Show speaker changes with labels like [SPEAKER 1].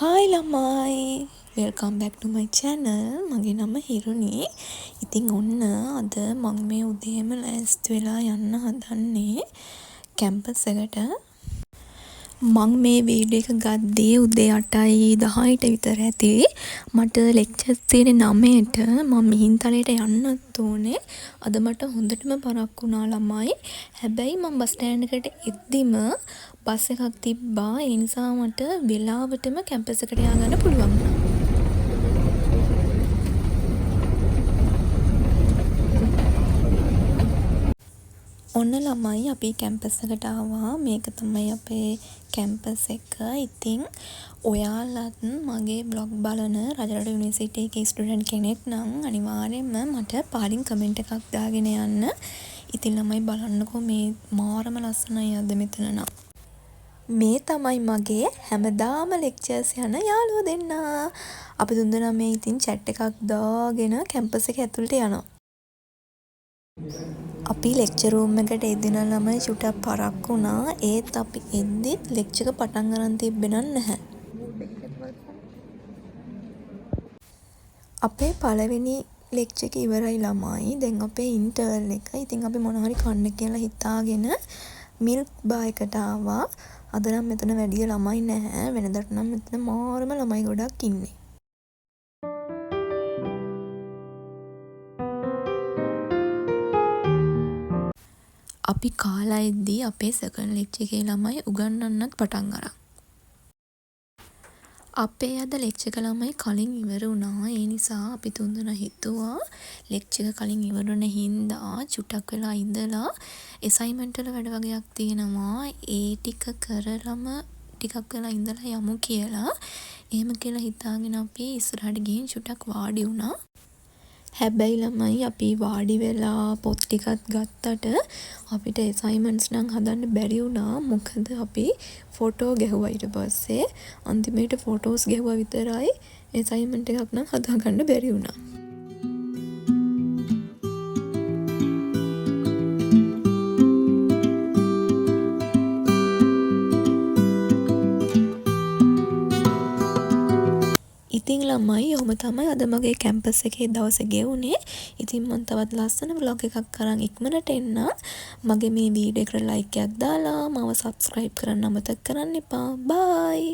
[SPEAKER 1] Hi ළමයි, welcome back to my channel. මගේ නම හිරුනි. ඉතින් ඔන්න අද මං මේ උදේම ලෑස්ති වෙලා යන්න හදන්නේ කැම්පස් එකට. මං මේ වීඩියෝ එක ගද්දී උදේ 8:10ට විතර ඇති. මට ලෙක්චර්ස් තියෙන්නේ 9ට. මං මිහින්තලයට යන්නත් ඕනේ. අද මට හොඳටම පරක්කු වුණා ළමයි. හැබැයි මං බස් ස්ටෑන්ඩ් එකට එද්දිම බස් එකක් තිබ්බා. ඒ නිසා මට වෙලාවටම කැම්පස් එකට යා ගන්න පුළුවන් වුණා. ඔන්න ළමයි, අපි කැම්පස් එකට ආවා. මේක තමයි අපේ කැම්පස් එක. ඉතින් ඔයාලත් මගේ ව්ලොග් බලන රජරට යුනිවර්සිටි එකේ ස්ටුඩන්ට් කෙනෙක් නම් අනිවාර්යෙන්ම මට පහලින් කමෙන්ට් එකක් දාගෙන යන්න. ඉතින් ළමයි, බලන්නකෝ, මේ මාරම ලස්සනයි අද මෙතන නම්. මේ තමයි මගේ හැමදාම ලෙක්චර්ස් යන යාළුවෝ දෙන්නා. අපි තුන්දෙනා මේ ඉතින් චැට් එකක් දාගෙන කැම්පස් එක ඇතුළට යනවා. අපි ලෙක්චර් රූම් එකට එද්දි නම් ළමයි චුට්ටක් පරක්කු වුණා. ඒත් අපි එද්දිත් ලෙක්චර් එක පටන් අරන් තිබ්බේ නම් නැහැ. අපේ පළවෙනි ලෙක්චර් එක ඉවරයි ළමයි. දැන් අපේ ඉන්ටර්වල් එක. ඉතින් අපි මොන හරි කන්න කියලා හිතාගෙන මිල්ක් බාර් එකට ආවා. අද නම් මෙතන වැඩිය ළමයි නැහැ. වෙනදට නම් මෙතන මාරම ළමයි ගොඩක් ඉන්නේ. අපි කාලා එද්දී අපේ සෙකන්ඩ් ලෙක්චර් එකේ ළමයි උගන්වන්නත් පටන් අරන්. අපේ අද ලෙක්චර් එක ළමයි කලින් ඉවර වුණා. ඒ නිසා අපි තුන්දෙනා හිතුවා ලෙක්චර් එක කලින් ඉවර වුණ හින්දා චුට්ටක් වෙලා ඉඳලා ඇසයින්මන්ට් වල වැඩ වගයක් තියෙනවා. ඒ ටික කරලම ටිකක් වෙලා ඉඳලා යමු කියලා. එහෙම කියලා හිතාගෙන අපි ඉස්සරහට ගිහින් චුට්ටක් වාඩි වුණා. හැබැයි ළමයි, අපි වාඩි වෙලා පොත් ටිකත් ගත්තට අපිට ඇසයින්මන්ට්ස් නම් හදන්න බැරි වුණා. මොකද අපි ෆොටෝ ගැහුවා. ඊට පස්සේ අන්තිමේට ෆොටෝස් ගැහුවා විතරයි. ඇසයින්මන්ට් එකක් නම් හදාගන්න බැරි වුණා. ඉතින් ළමයි, ඔහොම තමයි අද මගේ කැම්පස් එකේ දවස ගෙවුනේ. ඉතින් මං තවත් ලස්සන ව්ලොග් එකක් අරන් ඉක්මනට එන්නම්. මගේ මේ වීඩියෝ එකට ලයික් එකක් දාලා මාව සබ්ස්ක්‍රයිබ් කරන්න අමතක කරන්න එපා. බායි.